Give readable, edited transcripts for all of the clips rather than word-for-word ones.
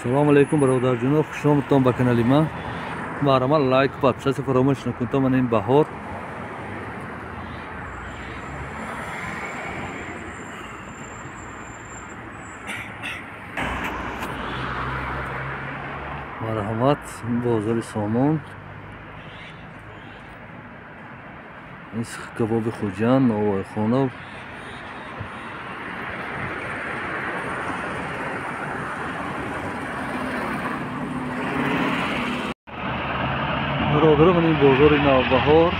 Салом алейкум бародарҷоно, хуш омадтон ба канали ман. Марҳамат лайк, подписаться фаромӯш накунед. Ман ин баҳор. Марҳамат бозори Сомон. Ин кабоби Хуҷанд, Новойхона. Бародарам, ин бозори Навбаҳор.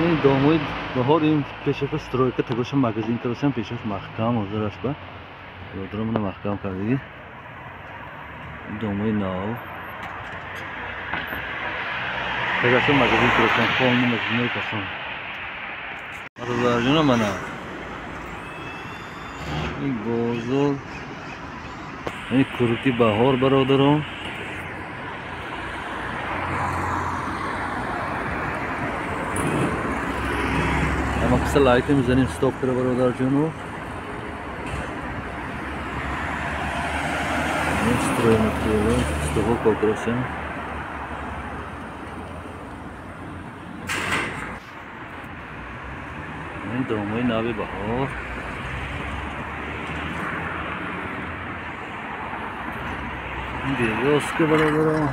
Ин домои баҳор, ин пешафа стройка тагоша магазин кардасам, пешаф маҳкам ҳозираш ба. Бародарам, ина маҳкам кардагӣ. Домои нав. Тагаша магазин кардасам, полный магазинои касон. Бародарҷона, мана ин бозор, ин куруки баҳор, бародарон. Ама қиса лайка мизанем, стоп кара бародарҷоно. Ин стройматериал, столҳо кор карасем. Домои нави баҳор. Берёзка, бародарон.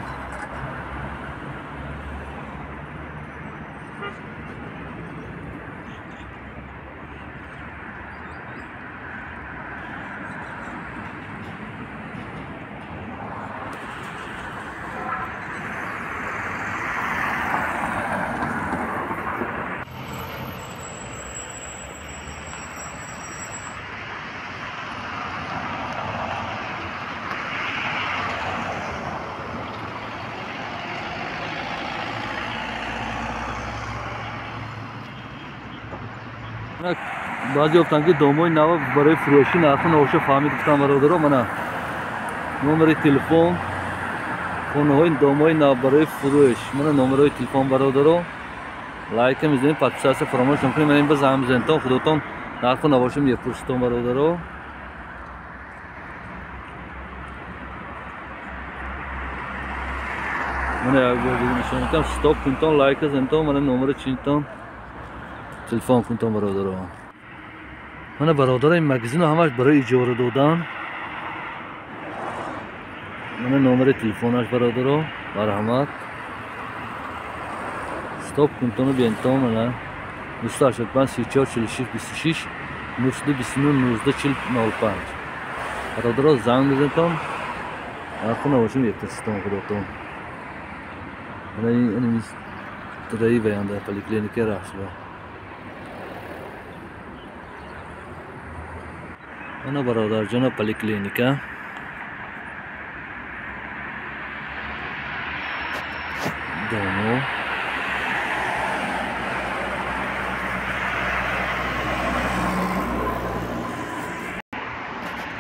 Баъзе ёфтанд, ки домои нава барои фурӯшӣ нарху навоша фаҳмид гуфтам, бародаро. Мана номери телефон, хонаҳои домои нав барои фурӯш. Мана номерҳои телефон, бародаро. Лайка мизанед, подписаться фаромӯш накунед. Мана ин ба занг мизанедтон, худотон нарху навоша мепурситон, бародаро. Мана як бор дига нишон медиҳам. Стоп кунтон, лайка занедтон, мана номери чинтон, телефон кунтон, бародаро. Мана бародаро, ин магазино ҳамаш барои иҷора додан. Мана номери телефонаш, бародаро. Марҳамат. Стоп кунтону биентон. Мана 985 34 46 26 929 19 40 05. Бародаро, занг мизанетон, нарху навоши мепурситон худотон. Мана ин раи ваянда поликлиника рахшба. Мана бародарҷона поликлиника. Домо.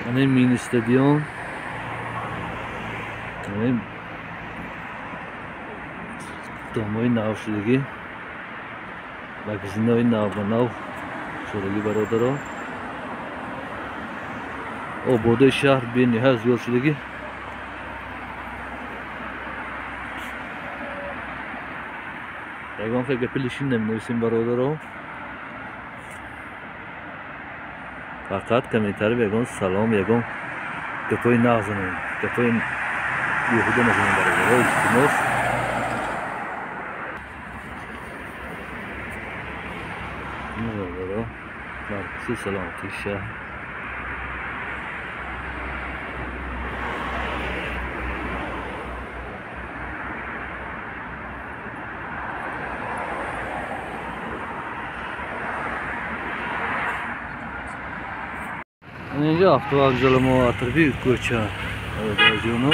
Мана мини стадион. Мана домои нав шудагӣ. Магазинои нав ба нав шудагӣ, бародаро. Ободои шаҳр бениҳоят зиёд шудагӣ. Ягон хел гапи лишин наменависем, бародаро. Фақат комментарий ягон салом, ягон гапҳои нағз занем, гапҳои беҳуда назанем, бародаро. Илтимос. Бародаро, маркази саломатии шаҳр. Инҷо автовокзали мо атрофи кӯча, бародарҷоно.